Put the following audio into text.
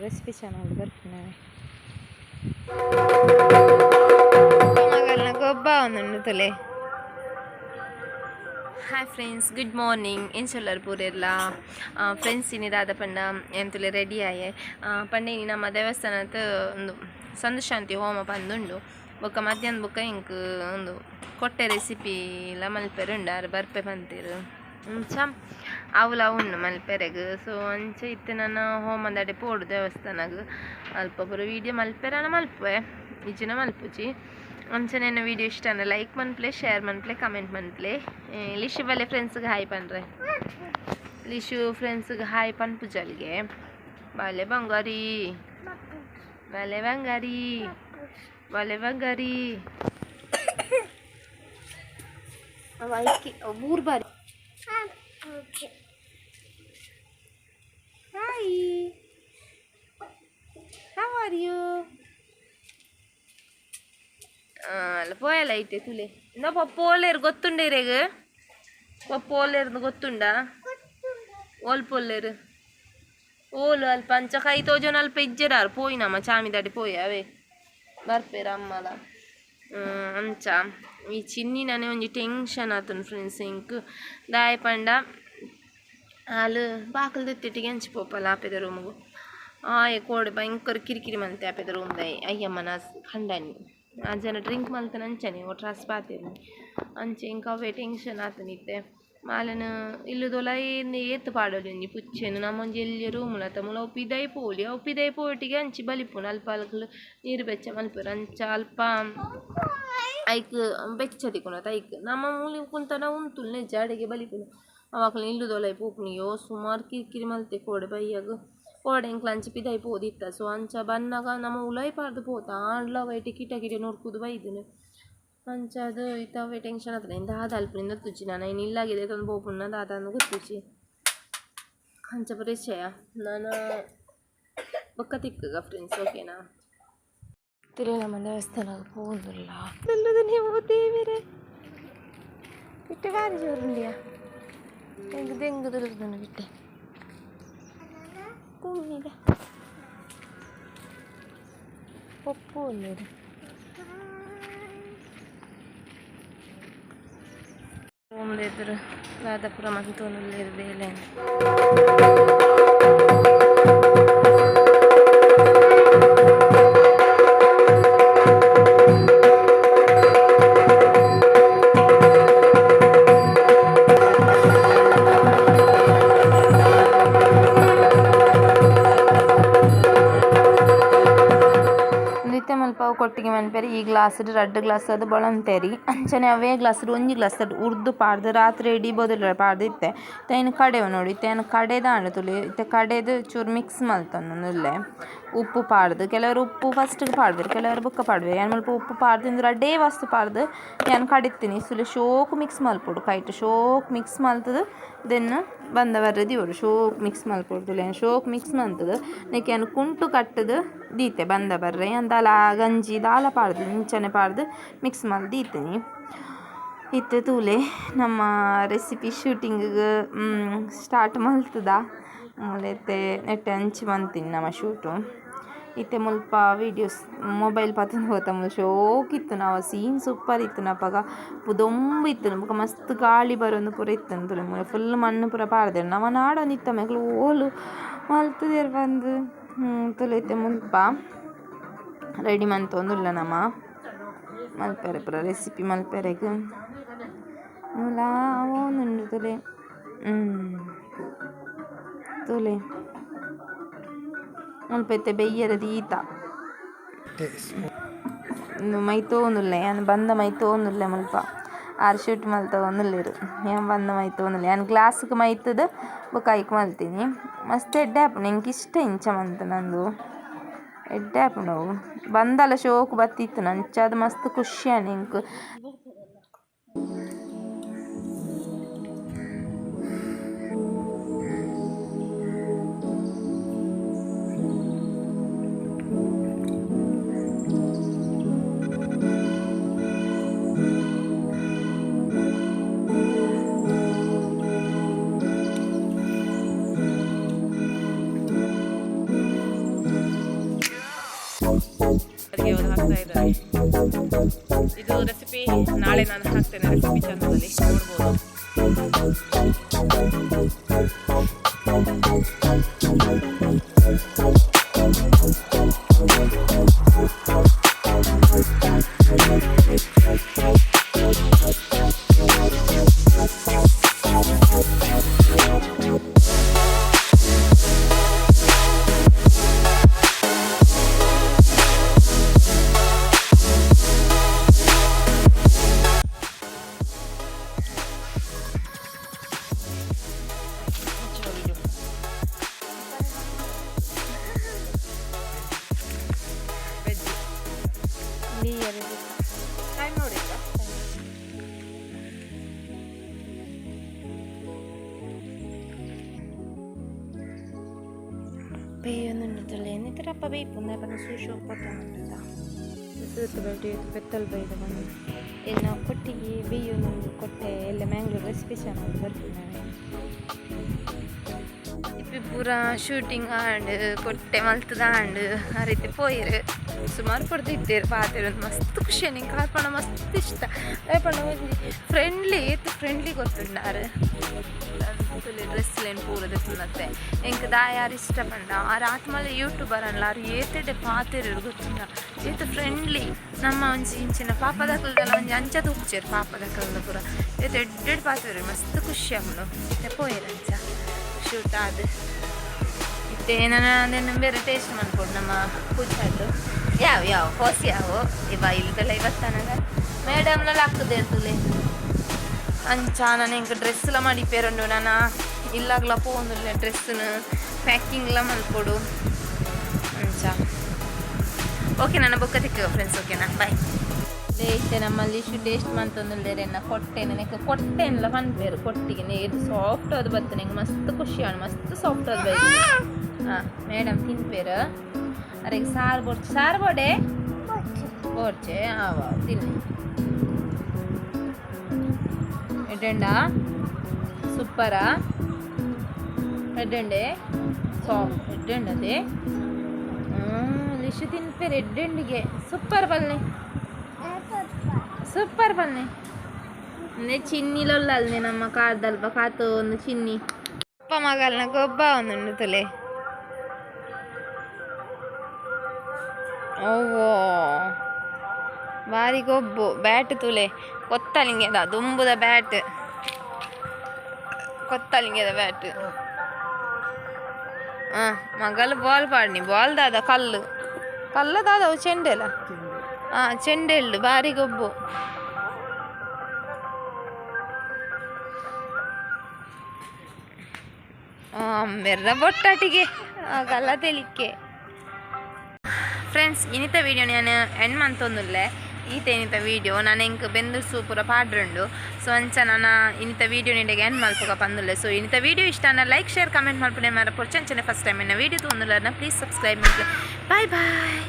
Recipe channel ಬರ್ಪಿನವೆ. ಮಗಲ್ನ ಗೊಬ್ಬ ಒಂದುಂಡು ತುಲೆ. Hi friends, good morning. ಎಂಚೊಲ್ಲರ್ ಪೂರೆರ್ಲ ಫ್ರೆಂಡ್ಸ್? ಇನಿ ದಾದ ಪಂಡ ಎಂತುಲೆ ರೆಡಿ ಆಯೆ ಪಂಡ ಇನಿ ನಮ್ಮ ದೇವಸ್ಥಾನದ ಒಂದು ಸಂದಶಾಂತಿ ಹೋಮ ಪಂದುಂಡು. ಬೊಕ್ಕ ಮಧ್ಯಾಹ್ನ ಬೊಕ್ಕ ಇಂಕ್ ಒಂದು ಕೊಟ್ಟೆ ರೆಸಿಪಿ ಲ ಮಲ್ಪೆರೆ ಉಂಡು, ಆರು ಬರ್ಪೆ ಪಂತೇರು. ಅಂಚ ಅವುಲ ಉಂಡು ಮಲ್ಪೆರೆಗ್. ಸೊ ಅಂಚ ಇತ್ತೆ ನನ್ನ ಹೋಮದಡೆ ಪೋಡು ದೇವಸ್ಥಾನಗ್. ಅಲ್ಪ ಪೂರ ವೀಡಿಯೋ ಮಲ್ಪೆರನ ಮಲ್ಪುವೆ, ಇಜ್ಜಿನ ಮಲ್ಪುಜಿ. ಅಂಚನೆ ವೀಡಿಯೋ ಇಷ್ಟ ಅಂದ್ರೆ ಲೈಕ್ ಮನ್ಪ್ಲೆ, ಶೇರ್ ಮನ್ಪ್ಲೆ, ಕಮೆಂಟ್ ಮನ್ಪ್ಲೆ. ಲಿಶು ಬಲ್ಲೆ ಫ್ರೆಂಡ್ಸ್ಗೆ ಹಾಯ್ ಪನ್ರೆ. ಲಿಶು ಫ್ರೆಂಡ್ಸ್ಗೆ ಹಾಯ್ ಪನ್ಪುಜಲ್ಗೆ. ಬಾಲೆ ಬಂಗಾರಿ, ಬಾಲೆ ಬಂಗಾರಿ, ಬಾಲೆ ಬಂಗಾರಿ. ಅವ ಐಕಿ ಮೂರು ಬಾರಿ. Hi, how are you? ಅಲ್ಲ ಪೋಯಲ್ಲ ಐತೆ ತುಲೆ. ನಾ ಪಪ್ಪ ಓಲೇರು ಗೊತ್ತುಂಡ ಇರೆಗ್? ಪಪ್ಪ ಓಲೇರ್ದು ಗೊತ್ತುಂಡ? ಓಲ್ ಪೊಲ್ಲೇರು ಓಲು ಅಲ್ಪ ಅಂಚ ಕೈ ತೋಜೋನ ಅಲ್ಪ ಇಜ್ಜೆರಾರು ಪೋಯಿನಮ್ಮ ಚಾಮಿದಾಡಿ ಪೋಯಿ ಅವೇ ಬರ್ಪೇರ ಅಮ್ಮಲ. ಅಂಚ ಈ ಚಿನ್ನಿನನೆ ಒಂಜಿ ಟೆನ್ಷನ್ ಆತುಂಡು ಫ್ರೆಂಡ್ಸ್ ಇಂಕ್. ದಾಯೆ ಪಂಡ ಆಲ್ ಬಾಕಲ್ ದೆತ್ತಿಟ್ಟಿಗೆ ಅಂಚಿ ಪೋಪಲ್ಲ ಆಪೆದ ರೂಮುಗು. ಆಯೆ ಕೋಡೆ ಭಯಂಕರ ಕಿರಿಕಿರಿ ಮಲ್ತೆ ಆಪೆದ ರೂಮ್ದಾಯೆ ಅಯ್ಯಮ್ಮನ ಖಂಡನಿ ಆ ಜನ ಡ್ರಿಂಕ್ ಮಲ್ತನ ಅಂಚನೆ ಒಟ್ರಾಸ್ ಪಾತೆರ್ನಿ. ಅಂಚೆ ಇಂಕ್ ಅವೇ ಟೆನ್ಷನ್ ಆತನಿತ್ತೆ. ಮಾಲನ ಇಲ್ಲುದೊಲ ಏತ್ ಪಾಡೊಲಿ ಒಂಜಿ ಪುಚ್ಚೆನ್ ನಮ್ಮೊಂಜಿ ಎಲ್ಯ ರೂಮುಲ ಅತ್ತ ಮೂಲು. ಅವು ಪಿದಯಿ ಪೋಲಿ, ಅವು ಪಿದಯಿ ಪೋಟಿಗೆ ಅಂಚಿ ಬಲಿಪುಂಡು. ಅಲ್ಪ ಅಲ್ಕುಲು ನೀರು ಬೆಚ್ಚ ಮಲ್ಪುವೆರ್. ಅಂಚ ಅಲ್ಪ ಐಕ್ ಬೆಚ್ಚ ತಿಕ್ಕುಂಡು ಐಕ್. ನಮ್ಮ ಮೂಲು ಕುಂತನ ಉಂತುಲ್ ನೆಜ್ಜ ಅಡೆಗೆ ಬಲಿಪುಂಡು. ಅವಾಕ್ಲ ಇಲ್ಲುದೊಲೈ ಪೋಪುನಿ. ಯೋ ಸುಮಾರು ಕಿರಿಕಿರಿ ಮಲ್ತೆ ಕೋಡೆ ಬಯ್ಯಗ್. ಕೋಡೆ ಎಂಕ್ಲ ಅಂಚಿ ಪಿದಯಿ ಪೋದಿತ್ತ. ಸೊ ಅಂಚ ಬನ್ನಗ ನಮ ಉಲೈ ಪಾಡ್ದು ಪೋತ ಆಂಡ್ಲ ಅವು ಕಿಟಕಿಡೆ ನುರ್ಕುದು ಬೈದಿನಿ. ಅಂಚ ಅದು ಇತ್ತ ಅವೇ ಟೆನ್ಷನ್ ಆತದೆ. ದಾದ ಅಲ್ಪನಿಂದ ತುಚ್ಚಿ ನಾನು ಇನ್ನು ಇಲ್ಲಾಗಿದೆ ತಂದು ಪೋಪುಂಡ ದಾದ ಅಂದ್ ಗೊತ್ತುಜಿ. ಅಂಚ ಪರಿಚಯ ನಾನು ಬೊಕ್ಕ ತಿಕ್ಕುಗ ಫ್ರೆಂಡ್ಸ್, ಓಕೆನಾ? ತಿರುಗಿ ನಮ್ಮ ದೇವಸ್ಥಾನಕ್ಕೆ ಪೋವೊಂದುಲ್ಲ ನೀವು ದೇವಿರೆ ಬಿಟ್ಟೆ ಬಾರಿ ಜೋರುಂಡಿಯಾ ಎಂಕ್ ದೆಂಗ್ ತುಳುದುಂಡು ಬಿಟ್ಟೆ ಕುಮ್ಮಿದ ಪಪ್ಪು ಉಲ್ಲೆರ್. ರೂಮ್ದ ಎದುರು ದಾದ ಪೂರ ಮಂತೊಂದುಲ್ಲೆರ್ ಬೇಲೆನ್. ಇತ್ತೆ ಮಲ್ಪ ಅವು ಕೊಟ್ಟಿಗೆ ಮನ್ಪೆರೆ ಈ ಗ್ಲಾಸ್ಡ್ ರಡ್ಡ್ ಗ್ಲಾಸ್ ಅದು ಬೊಳಂತೆರಿ. ಅಂಚನೆ ಅವೇ ಗ್ಲಾಸ್ಡ್ ಒಂಜಿ ಗ್ಲಾಸ್ ಉರ್ದು ಪಾಡ್ದ್ ರಾತ್ರೆ ಇಡೀ ಬೊದಲ ಪಾಡ್ದ್ ಇತ್ತೆ. ಇತ್ತೆ ಐನ್ ಕಡೆವ ನೋಡಿ. ಇತ್ತೆ ಯಾನ್ ಕಡೆದಾಂಡ್ ತೂಲೆ. ಇತ್ತೆ ಕಡೆದ್ ಚೂರು ಮಿಕ್ಸ್ ಮಲ್ತೊಂದುಲ್ಲೆ ಉಪ್ಪು ಪಾಡ್ದ್. ಕೆಲವರು ಉಪ್ಪು ಫಸ್ಟ್ ಪಾಡ್ವೆರ್, ಕೆಲವರು ಬೊಕ್ಕ ಪಾಡ್ವೆರ್. ಯಾನ್ ಮುಲ್ಪ ಉಪ್ಪು ಪಾಡ್ದ್ ಇಂದು ರಡ್ಡೇ ವಸ್ತು ಪಾಡ್ದ್ ಯಾನ್ ಕಡೆತ್ತೀನಿ. ಸುಲೆ ಶೋಕು ಮಿಕ್ಸ್ ಮಲ್ಪೊಡು, ಕೈಟ್ ಶೋಕ್ ಮಿಕ್ಸ್ ಮಲ್ತುದು ದೆನ್ ಬಂದ ಬರ್ರೆ ದೀವೊಡು. ಶೋಕ್ ಮಿಕ್ಸ್ ಮಲ್ಪೊಡು ತೂಲೆ. ಯಾನ್ ಶೋಕ್ ಮಿಕ್ಸ್ ಮಲ್ತುದು ನೆಕ್ ಯಾನ್ ಕುಂಟು ಕಟ್ಟುದು ದೀತೆ ಬಂದ ಬರ್ರೆ. ಯಾನ್ ದಾಲ ಗಂಜಿ ದಾಲ ಪಾಡ್ದ್ ಇಂಚನೆ ಪಾಡ್ದ್ ಮಿಕ್ಸ್ ಮಲ್ತ್ ದೀತಿನಿ. ಇತ್ತೆ ತೂಲೆ ನಮ್ಮ ರೆಸಿಪಿ ಶೂಟಿಂಗ್ ಸ್ಟಾರ್ಟ್ ಮಲ್ತುದ. ಮೂಲು ಇತ್ತೆ ನೆಟ್ಟ್ ಅಂಚಿ ಮಂತಿನಿ ನಮ ಶೂಟು. ಇತ್ತೆ ಮುಲ್ಪ ವೀಡಿಯೋಸ್ ಮೊಬೈಲ್ ಪತೊಂದು ಪೋತ. ಮೂಲು ಶೋಕು ಇತ್ತುಂಡು ಅವ ಸೀನ್ ಸೂಪರ್ ಇತ್ತುಂಡು. ಅಪಗ ದೊಂಬು ಇತ್ತುಂಡು ಬೊಕ ಮಸ್ತ್ ಗಾಳಿ ಬರೊಂದು ಪೂರ ಇತ್ತುಂಡು. ತೂಲೆ ಮೂಲು ಫುಲ್ ಮಣ್ಣು ಪೂರ ಪಾಡ್ದೆರ್. ನಮ ನಾಡೊಂದಿತ್ತ ಮೆಕುಲು ಓಲು ಮಲ್ತುದೆರ್ ಪಂದ್. ತೂಲೆ ಇತ್ತೆ ಮುಲ್ಪ ರೆಡಿ ಮಂತೊಂದುಲ್ಲ ನಮ ಮಲ್ಪೆರೆ ಪೂರ ರೆಸಿಪಿ ಮಲ್ಪೆರೆಗ್. ಮೂಲ ಆವೊಂದುಂಡು ತೂಲೆ. ತೂಲೆ ಮುಲ್ಪ ಇತ್ತೆ ಬೆಯ್ಯರೆ ದೀತ ಉಂದು ಮೈತೋಂದುಲ್ಲೆ. ಯಾನ್ ಬಂದ ಮೈತೋಂದುಲ್ಲೆ. ಮುಲ್ಪ ಆರ್ ಶೂಟ್ ಮಲ್ತೊಂದುಲ್ಲೆರ್. ಯಾನ್ ಬಂದ ಮೈತೋಂದುಲ್ಲೆ. ಯಾನ್ ಗ್ಲಾಸ್ಗ್ ಮೈತುದು ಬೊಕ ಐಕ್ ಮಲ್ತಿನಿ. ಮಸ್ತ್ ಎಡ್ಡೆ ಆಪುಂಡು. ಎಂಕ್ ಇಷ್ಟ ಇಂಚ ಮಂತುನಂದು, ಎಡ್ಡೆ ಆಪುಂಡು ಅವು. ಬಂದಲ ಶೋಕು ಬತ್ತಿತ್ತುಂಡು. ಅಂಚಾದ್ ಮಸ್ತ್ ಖುಷಿ ಆಂಡ್ ಎಂಕ್. ಸಾರಿಗೆ ಅವರು ಹಾಕ್ತಾ ಇದ್ದಾರೆ. ಇದು ರೆಸಿಪಿ ನಾಳೆ ನಾನು ಹಾಕ್ತೇನೆ ರೆಸಿಪಿ ಚಾನಲಲ್ಲಿ, ನೋಡ್ಬೋದು. ವೆಜ್ ಟೈಮ್ ನೋಡಿಲ್ಲ. ಬೇಯೊಂದುಂಡುತ್ತಲ್ಲ ಎನ್ನಿತರಪ್ಪ ಬೇಯ್ಪುಂದೆ ಪಂಡ ಸೂಷು ಪೊತ್ತೊಂದುಂಡುತ್ತ ಸುತ್ತ ಬೆಲ್ಟಿ ಪೆತ್ತಲ್ ಬೈದ ಬಂದು ಇನ್ನು ಕೊಟ್ಟಿಗೆ ಬೇಯೊಂದು ಕೊಟ್ಟೆ ಎಲ್ಲ ಮ್ಯಾಂಗ್ಳೂರ್ ರೆಸಿಪಿ ಚಾನಲ್ ಬರ್ತೀನಿ. ಇಪ್ಪಿ ಪೂರ ಶೂಟಿಂಗ್ ಆಂಡ್ ಕೊಟ್ಟೆ ಮಲ್ತದ ಆಂಡ್ ಆ ರೀತಿ ಪೋಯಿರು. ಸುಮಾರು ಪಡ್ದಿತ್ತೇರು ಪಾತೆರ್. ಮಸ್ತ್ ಖುಷಿ. ನಿಂಗೆ ಕಾರ್ಪಣ ಮಸ್ತ್ ಇಷ್ಟ. ಪಂಡ ಒಂಜಿ ಫ್ರೆಂಡ್ಲಿ ಏತ್ ಫ್ರೆಂಡ್ಲಿ ಗೊತ್ತುಂಡಾರು. ಡ್ರೆಸ್ ಲೇನ್ ಪೂರ ದೆತ್ತುನತ್ತೆ. ಎಂಕ್ ದಾಯ ಆರ್ ಇಷ್ಟ ಪಂಡ ಆರ್ ಆತ್ಮಲ ಯೂಟ್ಯೂಬರ್ ಅನ್ಲ. ಆರ್ ಏತೆಡೆ ಪಾತೆರು ಗೊತ್ತುಂಡ, ಏತ್ ಫ್ರೆಂಡ್ಲಿ. ನಮ್ಮ ಒಂಜಿ ಇಂಚಿನ ಪಾಪದಕಲ್ದಲ್ಲ ಒಂಜಿ ಅಂಚ ತೂಪುಜೆರ್. ಪಾಪದಕಲ್ದ ಪೂರ ಏತ್ ಎಡ್ಡೆಡ್ ಪಾತೆರು. ಮಸ್ತ್ ಖುಷಿ ಆಪುಂಡು. ಇತ್ತೆ ಪೋಯೆರ್ ಅಂಚ ಶೂಟ್ ಆದ್. ಇತ್ತೆ ನನ್ನ ಅದನ್ನು ಬೇರೆ ಟೇಸ್ಟ್ ಮನ್ಪೊಡು. ನಮ್ಮ ಕೂಚಡ್ಡು ಯಾವ ಯಾವ ಹೊಸ ಯಾವ ಇವ ಇಲ್ದಲ್ಲ. ಇವತ್ತನಗ ಮೇಡಮ್ಲೆಲ್ಲ ಹಾಕುದೇರ್ತುಲೆ ಅಂಚ. ನಾನು ಎಂಕ್ ಡ್ರೆಸ್ ಎಲ್ಲ ಮಡಿಪೇರುಂಡು. ನಾನು ಇಲ್ಲಾಗ್ಲ ಪೋವೊಂದುಲ್ಲೆ. ಡ್ರೆಸ್ನ ಪ್ಯಾಕಿಂಗ್ಲ ಮಲ್ಪೊಡು ಅಂಚ. ಓಕೆ, ನನ್ನ ಬೊಕ್ಕ ತಿಕ್ಕ ಫ್ರೆಂಡ್ಸ್, ಓಕೆನಾ? ಬಾಯ್. ಇತ್ತೆ ನಮ್ಮಲ್ಲಿ ಇಷ್ಟು ಟೇಸ್ಟ್ ಮಂತೊಂದುಲ್ಲೇರ್ ಎನ್ನ ಕೊಟ್ಟೆ. ನನಗೆ ಕೊಟ್ಟೆನ್ಲ ಪನ್ಪೇರು. ಕೊಟ್ಟಿಗೆ ಇದು ಸಾಫ್ಟ್ ಅದು ಬತ್ತು. ನಂಗೆ ಮಸ್ತ್ ಖುಷಿ ಆಂಡ್. ಮಸ್ತ್ ಸಾಫ್ಟ್ ಅದು ಬೈದು. ಹಾಂ, ಮೇಡಮ್ ತಿನ್ಪೇರು. ಅರೆಗೆ ಸಾರು ಬೋಡ್ಚಿ, ಸಾರು ಬೋಡೆ ಬೋಡ್ಚೆ. ಆವ, ತಿನ್ನಿ. ಎಡ್ಡೆಂಡ ಸೂಪರಾ? ಎಡ್ಡೆಂಡೆ ಸಾಫ್ಟ್ ಎಡ್ಡೆಂಡದೆ. ಲಿಶು ತಿನ್ಪೇರು. ಎಡ್ಡೆಂಡಿಗೆ ಸೂಪರ್ ಬಲ್ನೆ, ಸೂಪರ್ ಬನ್ನಿ. ಅಂದ್ರೆ ಚಿನ್ನಿಲೊಲ್ಲಲ್ನೆ ನಮ್ಮ ಕಾರ್ದಲ್ಪ ಕಾತು ಒಂದು ಚಿನ್ನಿ. ಅಪ್ಪ ಮಗಲ್ನ ಗೊಬ್ಬ ಒಂದುಂಡು ತುಲೆ. ಓವೋ, ಬಾರಿ ಗೊಬ್ಬು. ಬ್ಯಾಟ್ ತುಲೆ, ಕೊತ್ತಲಿಂಗೆದ ದುಂಬುದ ಬ್ಯಾಟ್, ಕೊತ್ತಲಿಂಗೆದ ಬ್ಯಾಟ್. ಹಾಂ, ಮಗಲ್ ಬಾಲ್ ಪಾಡ್ನಿ. ಬಾಲ್ ದಾದ? ಕಲ್ಲು ಕಲ್ಲ ದಾದ ಅವು? ಚೆಂಡೆಲ. ಹಾಂ, ಚೆಂಡೆಲ್ಲು ಬಾರಿ ಗೊಬ್ಬು. ಮೆರ್ನ ಬೊಟ್ಟಾಟಿಗೆ ಆಗಲ್ಲ ತೆಲಿಕ್ಕೆ. ಫ್ರೆಂಡ್ಸ್, ಇನಿತ ವೀಡಿಯೋ ನಾನು ಎಂಡ್ ಮಂತೊಂದುಲ್ಲೆ. ಈತ ಇನಿತ ವೀಡಿಯೋ ನಾನು ಎಂಕ್ ಬೆಂದೂರು ಸೂಪುರ ಪಾಡ್ರುಂಡು. ಸೊ ಅಂಚ ನಾನು ಇನಿತ ವೀಡಿಯೋ ನಿಡೆಗೆ ಎಂಡ್ ಮಲ್ಪುಗ ಪಂದುಲ್ಲೆ. ಸೊ ಇನಿತ ವೀಡಿಯೋ ಇಷ್ಟ ಲೈಕ್, ಶೇರ್, ಕಮೆಂಟ್ ಮಲ್ಪುನೆ ಮರ ಪೊರ್ಚಂಚನೆ. ಫಸ್ಟ್ ಟೈಮ್ ಎನ್ನ ವೀಡಿಯೋ ತೂವೊಂದುಲ್ಲ, ಪ್ಲೀಸ್ ಸಬ್ಸ್ಕ್ರೈಬ್ ಮಲ್ಪುಲೆ. Bye boy.